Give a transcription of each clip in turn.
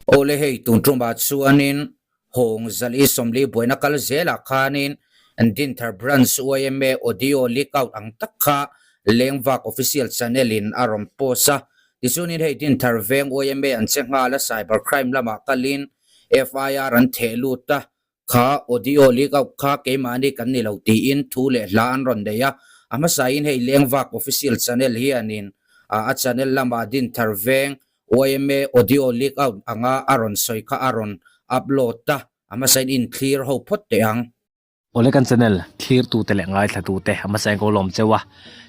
Awle hei tun tumah chuanin Hawng Zali Sawmli buaina kal zelah khanin Dinthar Branch yma audio leak out ang tak kha Lengvak official channel in a rawn post a. Tichuanin hei Dinthar veng yma an che nghal a cyber crime lamah kalin FIR an theh lut a, Kha audio leak out kha keimahni kan ni lo tiin thu leh hla an rawn nei a, a hmasain hei Lengvak official channel hianin a channel lamah Dinthar Veng yma audio leak out anga a rawn sawi kha a rawn upload a, a hmasain inthlir ho phawt teh ang. Awle kan channel thlir tute leh ngaithla tute a hmasain ko lawm cheu a,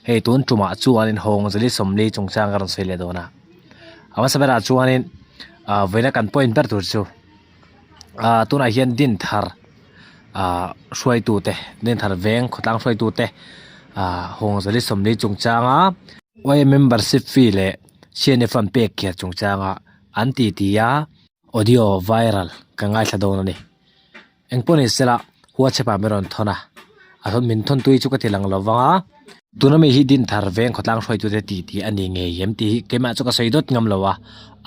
hei tun tumah chuanin Hawng Zali Sawmli chungchang ka rawn sawi leh dawn a, a hmasa berah chuanin vawiina kan point ber tur chu. ah tunah hian dinthar ah hruaitute dinthar veng khawtlang hruaitute ah Hawngzali sawmli chungchanga yma membership fee leh C N F an pek kher chungchanga an ti ti a audio viral ka ngaithla dawn a ni engpawh ni sela whatsapp ah min rawn thawn a a thawn min thawn tui chu ka ti lang lo vang a tuna mi hi dinthar veng khawtlang hruaitute ti ti a ni ngei em tih hi keimah chu ka sawi dawt ngam lo a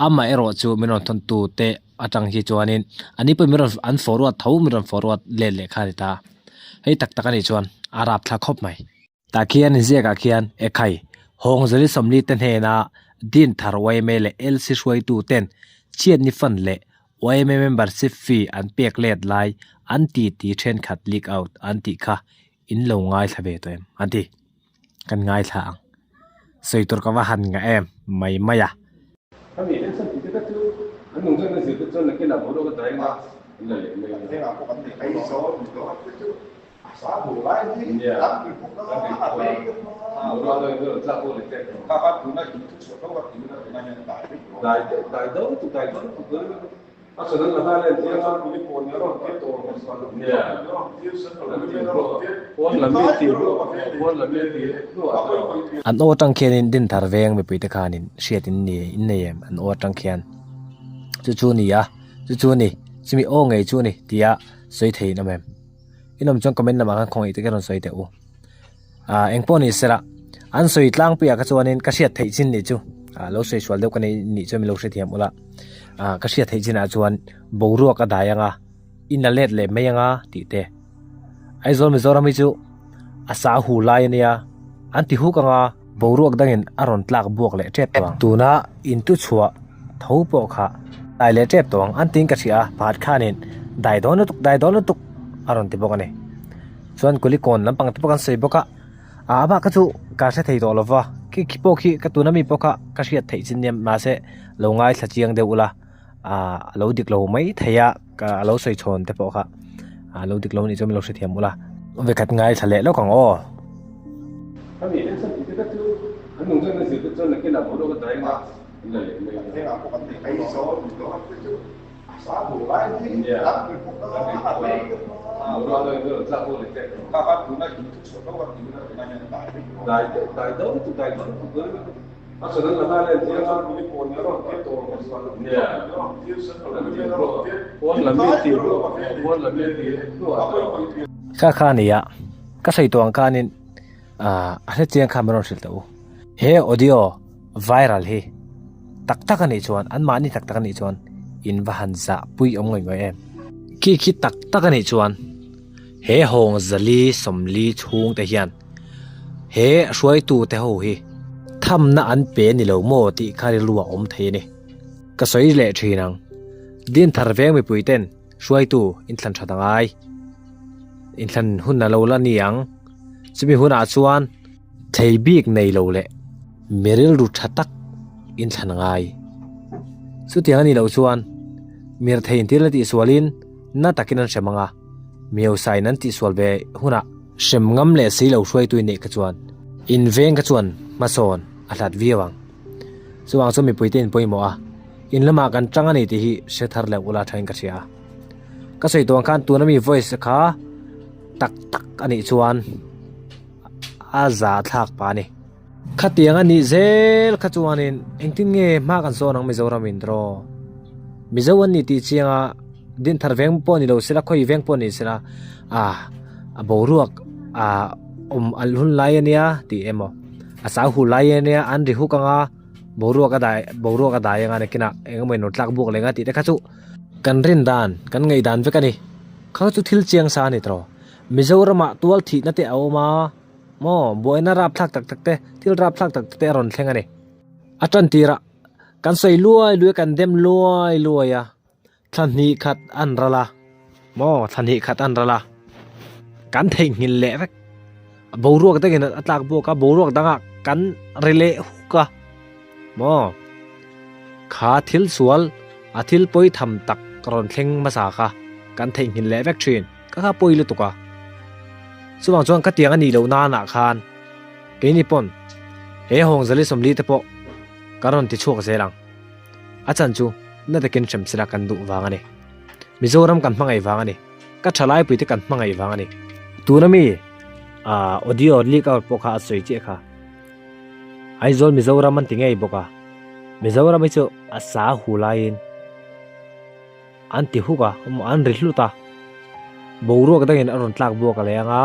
amaherawh chu min rawn thawn tute. Atang hi chuanin a ni pawh min rawn an forward tho min rawn forward let leh kha a ni ta. Hei tak tak a nih chuan a rap thla khawp mai. Tah khian inziak ah khian Ekhai, Hawngzali Sawmli te hnena Dinthar yma leh LC hruaitu ten chhiatni fund leh yma membership fee an pek let lai an ti ti thenkhat leak out an tih kha in lo ngaithla ve tawh em an ti. Kan ngaithla ang. Sawi tur ka va han ngah em mai mai a. Khami en san tih te kha chu an nung chuan an zir te chuan nakin ah boruak a dai anga an la leh mai ang. Nia, an ri khua a, boruak dang in rawn tlak pawh ni tep ang. Dai dai do lutuk dai do lutuk A chhan an la nghal em chiang a. Nia, an ti hluah pawn lam hi ti hluah pawn lam hi ti hluah a tawh. An aw atang khianin Dinthar veng mipuite khanin hriat in ni in nei em an aw atang khian chu chu ni a chu chu ni chumi aw ngei chu ni tia sawi thei in awm em in awm chuan comment lamah khan khawngaih takin rawn sawi teh u ah engpawh ni sela an sawi tlangpuiah kha chuanin ka hriat theih chin nih chu ah lo sawi sual deuh ka nei nih chuan min lo hrethiam ula ah ka hriat theih chinah chuan boruak a dai anga in a let leh mai anga tih te Aizawl Mizoram hi chu a sa hu lai ania an ti huk anga boruak dangin a rawn tlak buak leh tep tawh ang tuna in tu chhuah tho pawh kha dai leh tep tawh ang an tiin ka hria a pakhat khanin dai dawn lutuk dai dawn lutuk a rawn ti bawk a ni. Chuan Kulikawn lampang te pawh kan sawi bawk a, ah amah kha chu ka hre thei tawh lova, khi khi pawh khi ka tuna mi pawh kha ka hriat theih chin nia mahse lo ngaithla chiang deuh ula ah a lo dik lo mai thei a ka a lo sawi chhawn te pawh kha ah lo dik lo anih chuan min lo hrethiam ula vekhat ngaithla leh lawk ang aw. Khami en san tih te kha chu an nung chuan an zir te chuan nakinah boruak a dai anga an la leh mai ang. Kha kha nia ka sawi tawh ang khanin ah a hre chiang kha min rawn hrilh tawh u he audio viral hi tak tak a nih chuan an mahni tak tak a nih chuan in va han zah pui awm ngawih ngawih em. Khi khi tak tak a nih chuan he hawng zali sawmli chhung te hian he hruaitu te ho hi thamna an pe ni lo maw tih kha rilru a awm thei a ni. Ka sawi leh thin ang. Dinthar veng mipui ten hruaitu inthlan that a ngai. Inthlan hun a lo la ni ang. Chumi hunah chuan Thei bik nei lo leh mi rilru tha tak in thlan ngai. Chutiang a nih loh chuan mirthei intir la tihsualin na takin an hrem ang a, miausain an tihsual ve hunah hrem ngam leh si lo hruaitu in neih kha chuan in veng kha chuan hmasawn a hlat viau ang. Chuvang chuan mipuite in pawimawh a, in lamah kan tang a ni tih hi hre thar leh ula thain ka hria. Ka sawi tuang khan tuna mi voice kha tak tak a nih chuan. a za thlak pah a ni. Khatiang a nih zel kha chuanin engtin nge hma kan sawn ang Mizoram in draw. Mizo an ni tih chianga Dinthar veng pawh ni lo sela khawi veng pawh ni sela ah a boruak ah awm al hun lai ania tih emaw a sau hu lai ania an ri huk anga. Boruak a dai boruak a dai anga nakinah eng emaw in rawn tlak buak leh anga tih te kha chu kan rin dan kan ngaih dan vek a ni. Kha chu thil chiang sa a ni tawh. Mizoramah tual thihna te a awm a maw buaina rapthlak tak tak te thil rapthlak tak tak te a rawn thleng a ni. A tan tirah kan sawi luai luai a kan dem luai luai a. Thla hnih khat an ral a, maw thla hnih khat an ral a, kan theihnghilh leh vek. Boruak dangin a tlak bawk a, boruak dangah kan ri leh huk a, maw kha thil sual a thil pawi tham tak rawn thleng hmasa kha kan theihnghilh leh vek thin, ka kha pawi lutuk a. Chuvang chuan ka tiang a nih loh nanah khan keini pawn he Hawngzali 40 te pawh kan rawn ti chhuak zel ang. A chan chu na takin hrem sela kan duh vang a ni. Mizoram kan hmangaih vang a ni. Ka thalai puite kan hmangaih vang a ni. Tuna mi audio leak out pawh kha a sawi chiah kha. Aizawl Mizoram an ti ngei bawk a. Mizoram hi chu a sa hu laiin an ti huk a, an ri hlut a. Boruak dangin a rawn tlak buak a leh ang a,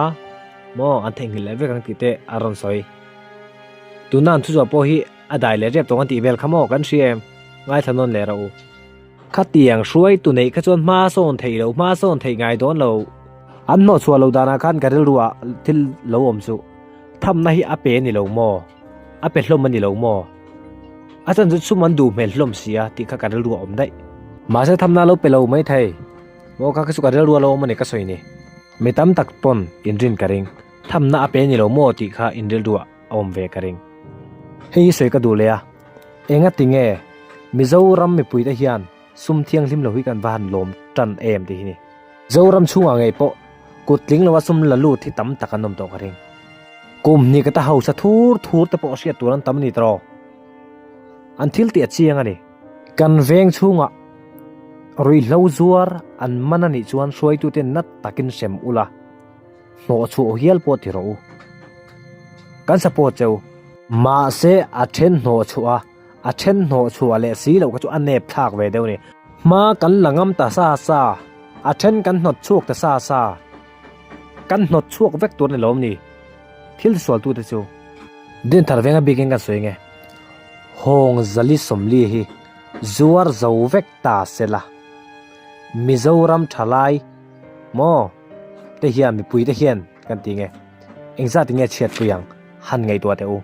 maw an theihnghilh leh vek ang tih te a rawn sawi. Tuna an thuchhuah pawh hi A dai leh rep tawng an tih vel kha maw kan hria em? Ngaithla nawn leh rawh u. Khatiang hruaitu neih kha chuan hma sawn theih loh, hma sawn theih ngai dawn lo. An hnawhchhuah lo danah khan ka rilruah thil lo awm chu thamna hi a pe a ni lo maw? A pe hlawm a ni lo maw? A chan chu chhum an duh hmel hlawm si a tih kha ka rilruah awm daih. Mahse thamna lo pe lo mai thei maw kha chu ka rilruah lo awm a ni ka sawi ni. Mi tam tak pawn inrin ka ring. Thamna a pe a ni lo maw tih kha inrilruah a awm ve ka ring. Hei hi sawi ka duh leh a, enga tinge Mizoram mipuite hian sum thianghlim lo hi kan va han lawm tan em tih hi ni. Zoram chhungah ngei pawh kut tling loa sum la lut hi tam tak an awm tawh ka ring. Kum hnih ka ta hausa thur thur te pawh hriat tur an tam a ni tawh. An thil tih a chiang a ni. Kan veng chhungah ruihhlo zuar an man a nih chuan hruaitute nat takin hrem ula. Hnawh chhuah hial pawh ti rawh u. Kan support che u. Mahse a then hnawh chhuah a, a then hnawh chhuah leh si loh kha chu a nep thlak ve deuh a ni. Hma kan la ngam ta sa sa, a then kan hnawt chhuak ta sa sa. Kan hnawt chhuak vek tur a ni lawm ni? Thil sualtute chu. Dinthar venga bikin kan sawi nge? Hawng zali 40 hi zuar zo vek ta sela. Mizoram thalai maw? Te hian mipui te hian kan ti nge engzat nge chhiat pui ang han ngaihtuah teh u.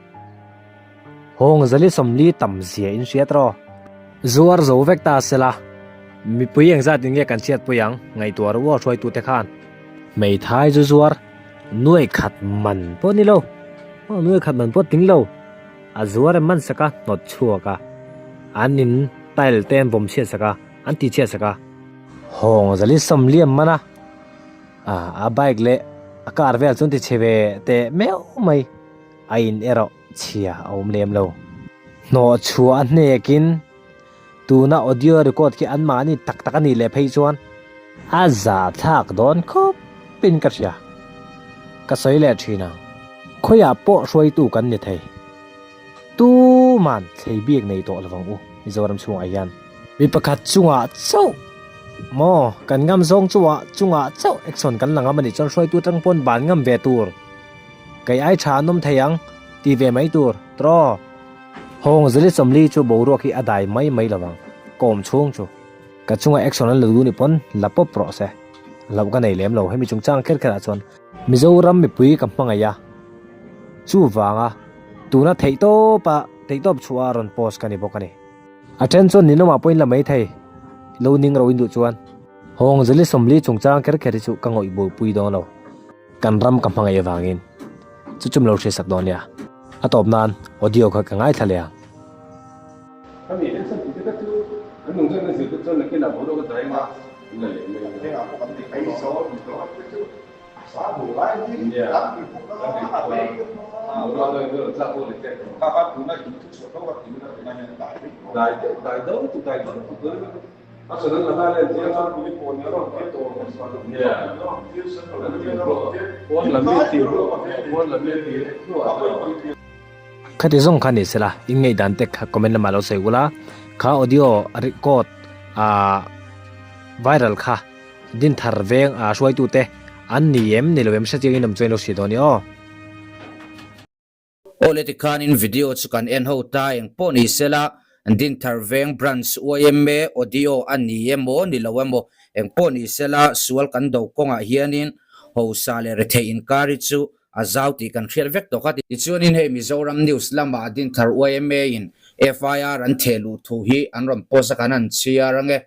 Hawng zali 40 tam zia in hriat rawh. Zuar zo vek ta sela mipui engzat in nge kan chhiat pui ang ngaihtuah rawh u hruaitu te khan. Hmeithai zu zuar nuai khat man pawh ni lo aw nuai khat man pawh tling lo a zuar em man sak a hnawt chhuak a an in tile te an vawm chhiat sak a an ti chhiat sak a. Hawng zali 40 an man a. A bike leh a car vel chuan ti chhe ve teh meuh mai a in erawh chhia a awm lem lo. Hnawh chhuah a hnekin tuna audio record khi anmahni tak tak a nih leh phei chuan a za thlak dawn khawp in ka hria. Ka sawi leh thin ang. Khawiah pawh hruaitu kan ni thei. Tuman thlei bik nei tawh lovang u Mizoram chhungah hian. Mi pakhat chungah chauh maw kan ngam zawng chungah chungah chauh action kan la ngam a nih chuan hruaitu atang pawn ban ngam ve tur kei ai tha an awm thei ang ti ve mai tur tawh. Hawng zali 40 chu boruak hi a dai mai mai lovang kawm chhung chu ka chunga action an la duh ni pawn la pawp rawh se hlauh ka nei lem lo hemi chungchang kher kher ah chuan Mizoram mipui ka hmangaih a chuvanga tuna theihtawp a theihtawp chhuah a rawn post ka ni bawk a ni. A then chuan ninawmah pawhin la mai thei lo ning ro in duh chuan. Hawng zali 40 chungchang kher kher hi chu ka ngawih buaipui dawn lo. Kan ram ka hmangaih avangin chu chum lo hriatsak dawn nia. A tawp nan audio kha ka ngaithla leh ang. Kami en san tih te kha chu an nung chuan an zir te chuan nakinah boruak a dai anga an la leh mai ang. Khati zawng kha ni sela, in ngaihdan te kha comment lamah lo sawi ula, kha audio record ah viral kha Dinthar veng a hruaitute an ni em ni lo em hre chiangin awm chuan i lo hria dawn i aw. Awle tikhanin video chu kan en ho ta eng pawh ni sela Dinthar Veng Branch yma audio a ni emaw ni lo emaw eng pawh ni sela sual kan do kawngah hianin hosa leh rethei inkar hi chu a zau tih kan hriat vek tawh kha. Tichuanin hei Mizoram News lama Dinthar yma in FIR an theh luh thu hi an rawn post a kan han chhiar ange.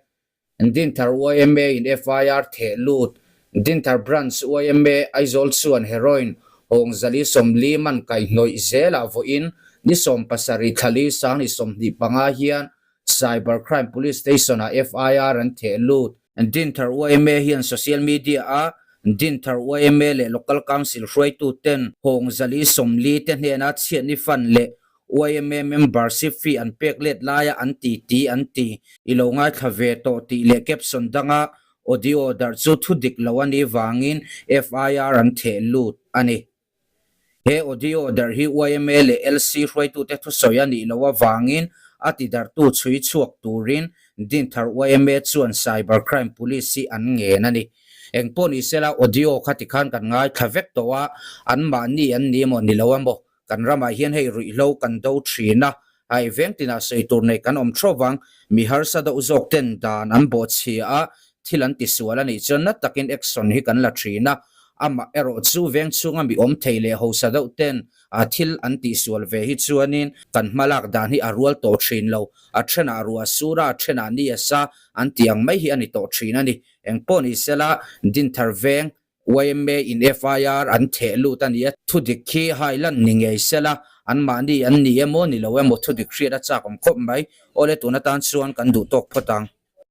Dinthar yma in FIR theh lut. Dinthar Branch yma Aizawl chuan heroin hawng zali 40 man kaihhnawih zelah vawiin ni 17 thlali sang ni 25 hian Cyber Crime Police Station ah FIR an theh lut. Dinthar yma hian social media a Dinthar yma leh Local Council hruaitu ten hawng zali 40 te hnena chhiatni fund leh Yma membership fee an pek let laia an ti ti an ti. I lo ngaithla ve tawh tih leh caption danga audio darh chu thu dik lo a nih vangin FIR an theh lut a ni. He audio darh hi yma leh LC hruaitute thusawi a nih loh avangin a ti darhtu chhui chhuak turin Dinthar yma chuan Cyber Crime Police hi an ngen a ni. Engpawh ni sela audio kha tikhan kan ngaithla vek tawh a, anmahni an ni emaw ni lo emaw Kan ramah hian hei ruihhlo kan do thin a, ai veng tinah sawi tur nei kan awm theuh vang, mi harsa deuh zawk ten dan an bawh chhia a, thil an tisual a nih chuan na takin action hi kan la thin a, amah erawh chu veng chhunga mi awm thei leh hausa deuh ten a thil an tihsual ve hi chuanin kan hmalak dan hi a rual tawh thin lo, a thenah ruah sur a, a thenah ni a sa an tih ang mai hi a ni tawh thin a ni. Engpawh ni sela Dinthar veng Yma in FIR an theh lut a nia, thudik khi hai lan ni ngei sela, anmahni an ni emaw ni lo emaw thudik hriat a chak awm khawp mai. Awle tun atan chuan kan duh tawk phawt ang.